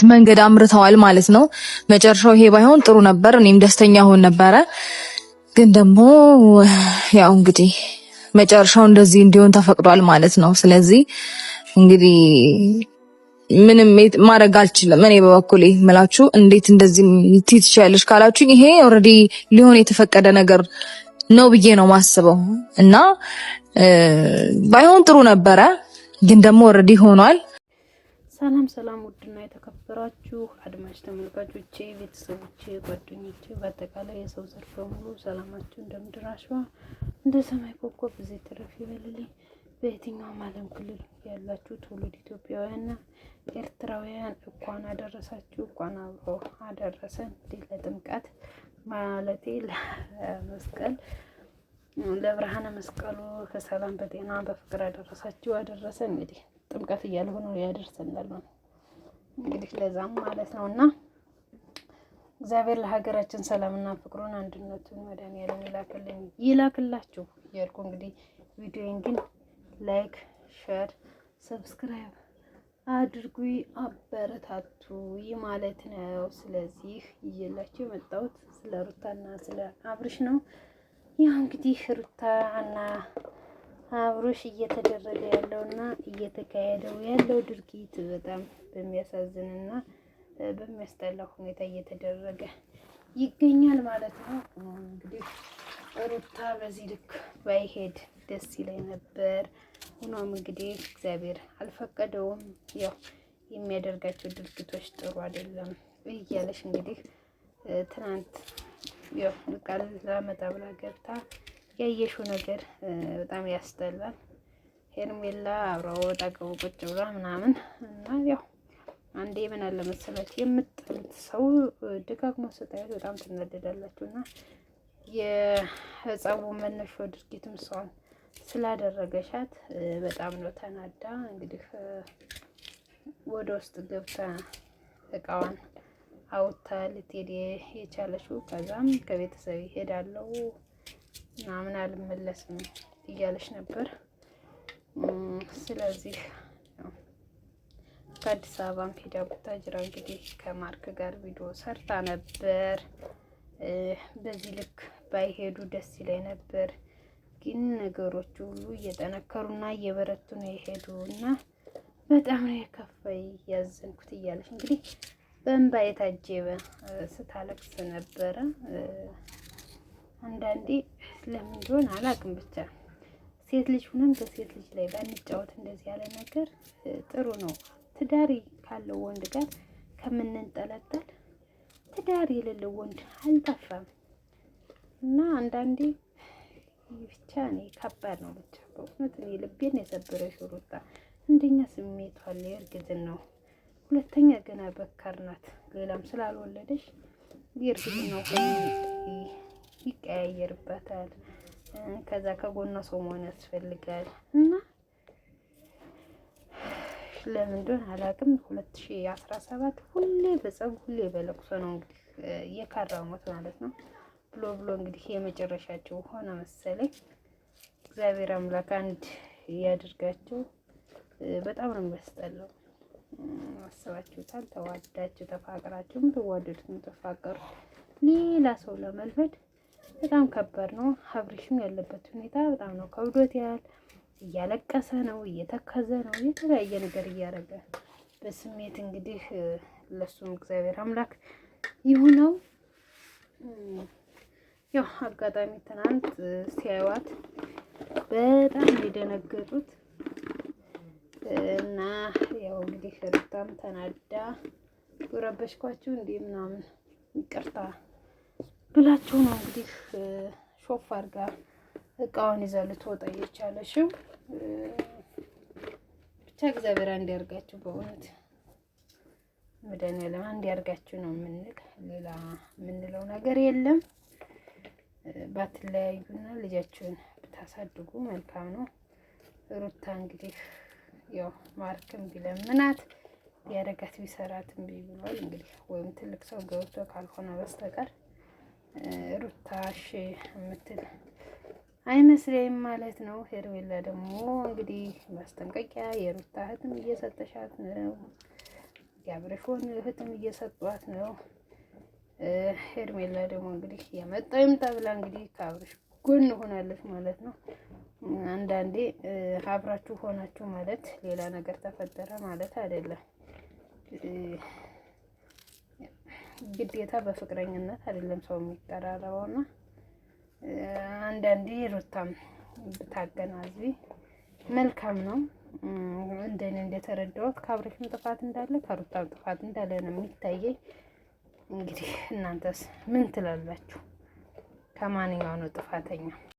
መንገድ አምርተዋል ማለት ነው። መጨረሻው ይሄ ባይሆን ጥሩ ነበር፣ እኔም ደስተኛ ሆን ነበረ። ግን ደግሞ ያው እንግዲህ መጨረሻው እንደዚህ እንዲሆን ተፈቅዷል ማለት ነው። ስለዚህ እንግዲህ ምንም ማድረግ አልችልም። እኔ በበኩሌ ምላችሁ እንዴት እንደዚህ ትችያለሽ ካላችሁ ይሄ already ሊሆን የተፈቀደ ነገር ነው ብዬ ነው ማስበው እና ባይሆን ጥሩ ነበረ፣ ግን ደግሞ already ሆኗል። ሰላም ሰላም፣ ውድና የተከበራችሁ አድማጭ ተመልካቾቼ፣ ቤተሰቦቼ፣ ጓደኞቼ በአጠቃላይ የሰው ዘር በሙሉ ሰላማችሁ እንደ ምድር አሸዋ እንደ ሰማይ ኮከብ ብዝት ትርፍ ይበልልኝ። በየትኛውም ዓለም ክልል ያላችሁ ትውልድ ኢትዮጵያውያንና ኤርትራውያን እንኳን አደረሳችሁ፣ እንኳን አብሮ አደረሰን። እንዲህ ለጥምቀት ማለቴ ለመስቀል ለብርሃነ መስቀሉ በሰላም በጤና በፍቅር አደረሳችሁ አደረሰን። እንግዲህ ጥምቀት እያለ ሆኖ ያደርሰናል ነው እንግዲህ ለዛም ማለት ነው። እና እግዚአብሔር ለሀገራችን ሰላምና ፍቅሩን አንድነቱን መድኃኒዓለም ይላክልን ይላክላችሁ እያልኩ እንግዲህ ቪዲዮን ግን like፣ share፣ subscribe አድርጉ አበረታቱ ማለት ነው። ስለዚህ ይዤላችሁ የመጣሁት ስለ ሩታና ስለ አብርሽ ነው። ያው እንግዲህ ሩታና አብሮሽ እየተደረገ ያለውና እየተካሄደው ያለው ድርጊት በጣም በሚያሳዝንና በሚያስጠላ ሁኔታ እየተደረገ ይገኛል ማለት ነው። እንግዲህ ሩታ በዚህ ልክ ባይሄድ ደስ ይለኝ ነበር። ሆኖም እንግዲህ እግዚአብሔር አልፈቀደውም። ያው የሚያደርጋቸው ድርጊቶች ጥሩ አይደለም እያለሽ እንግዲህ ትናንት ያው ቃል ላመጣ ብላ ገብታ ያየሽው ነገር በጣም ያስጠላል። ሄርሜላ አብረው ጠገቡ ቁጭ ብላ ምናምን እና ያው አንዴ ምን አለ መሰላችሁ የምትጠሉት ሰው ደጋግሞ ስታዩት በጣም ትናደዳላችሁ። እና የህፃቡ መነሾ ድርጊትም እሷን ስላደረገሻት በጣም ነው ተናዳ እንግዲህ ወደ ውስጥ ገብታ እቃዋን አውጥታ ልትሄድ የቻለችው። ከዛም ከቤተሰብ ይሄዳለው ምናምን አልመለስም እያለች ነበር። ስለዚህ ከአዲስ አበባም ሄዳ ቡታጅራ እንግዲህ ከማርክ ጋር ቪዲዮ ሰርታ ነበር። በዚህ ልክ ባይሄዱ ደስ ይለኝ ነበር፣ ግን ነገሮች ሁሉ እየጠነከሩና እየበረቱ ነው የሄዱ እና በጣም ነው የከፋኝ ያዘንኩት እያለች እንግዲህ በእንባ የታጀበ ስታለቅስ ነበረ። አንዳንዴ ለምን እንደሆነ አላውቅም፣ ብቻ ሴት ልጅ ሁነን በሴት ልጅ ላይ ባንጫወት እንደዚህ ያለ ነገር ጥሩ ነው። ትዳር ካለው ወንድ ጋር ከምንንጠለጠል ትዳር የሌለው ወንድ አልጠፋም እና አንዳንዴ ብቻ እኔ ከባድ ነው። ብቻ በእውነት እኔ ልቤን የሰበረሽ ሩታ አንደኛ ስሜቷ አለ የእርግዝናው፣ ሁለተኛ ገና በካር ናት፣ ሌላም ስላልወለደሽ የእርግዝናው ይቀያየርበታል። ከዛ ከጎኗ ሰው መሆን ያስፈልጋል እና ለምን እንደሆነ አላውቅም። 2017 ሁሌ በጸብ ሁሌ በለቅሶ ነው እንግዲህ የካረሙት ማለት ነው። ብሎ ብሎ እንግዲህ የመጨረሻቸው ሆነ መሰለኝ። እግዚአብሔር አምላክ አንድ ያድርጋቸው። በጣም ነው የሚያስጠላው። አስባችሁታል? ተዋዳችሁ ተፋቅራችሁ የምትዋደዱት ተፋቀሩት ሌላ ሰው ለመልመድ በጣም ከባድ ነው። አብርሽም ያለበት ሁኔታ በጣም ነው ከብዶት ያህል እያለቀሰ ነው፣ እየተከዘ ነው፣ የተለያየ ነገር እያደረገ በስሜት እንግዲህ ለሱም እግዚአብሔር አምላክ ይሁነው። ያው አጋጣሚ ትናንት ሲያዩዋት በጣም የደነገጡት እና ያው እንግዲህ ሩታም ተናዳ ረበሽኳችሁ እንዲህ ምናምን ይቅርታ ብላችሁ ነው እንግዲህ ሾፍ አድርጋ እቃዋን ይዛ ልትወጣ እየቻለሽው። ብቻ እግዚአብሔር አንድ ያርጋችሁ፣ በእውነት መድኃኒዓለም አንድ ያርጋችሁ ነው የምንል፣ ሌላ የምንለው ነገር የለም። ባትለያዩና ልጃችሁን ብታሳድጉ መልካም ነው። ሩታ እንግዲህ ያው ማርክም ቢለምናት ቢያደርጋት ቢሰራት እምቢ ብሏል። እንግዲህ ወይም ትልቅ ሰው ገብቶ ካልሆነ በስተቀር ሩታ እሺ የምትል አይመስለኝም ማለት ነው። ሄርሜላ ደግሞ እንግዲህ ማስጠንቀቂያ የሩታ እህትም እየሰጠሻት ነው። የአብርሽን እህትም እየሰጧት ነው። ሄርሜላ ደግሞ እንግዲህ የመጣው ይምጣ ብላ እንግዲህ ከአብርሽ ጎን ሆናለች ማለት ነው። አንዳንዴ አብራችሁ ሆናችሁ ማለት ሌላ ነገር ተፈጠረ ማለት አይደለም። ግዴታ በፍቅረኝነት አይደለም ሰው የሚቀራረበውና አንዳንዴ ሩታም ብታገናዝቢ መልካም ነው። እንደኔ እንደተረዳሁት ከአብርሽም ጥፋት እንዳለ ከሩታም ጥፋት እንዳለ ነው የሚታየኝ። እንግዲህ እናንተስ ምን ትላላችሁ? ከማንኛው ነው ጥፋተኛ?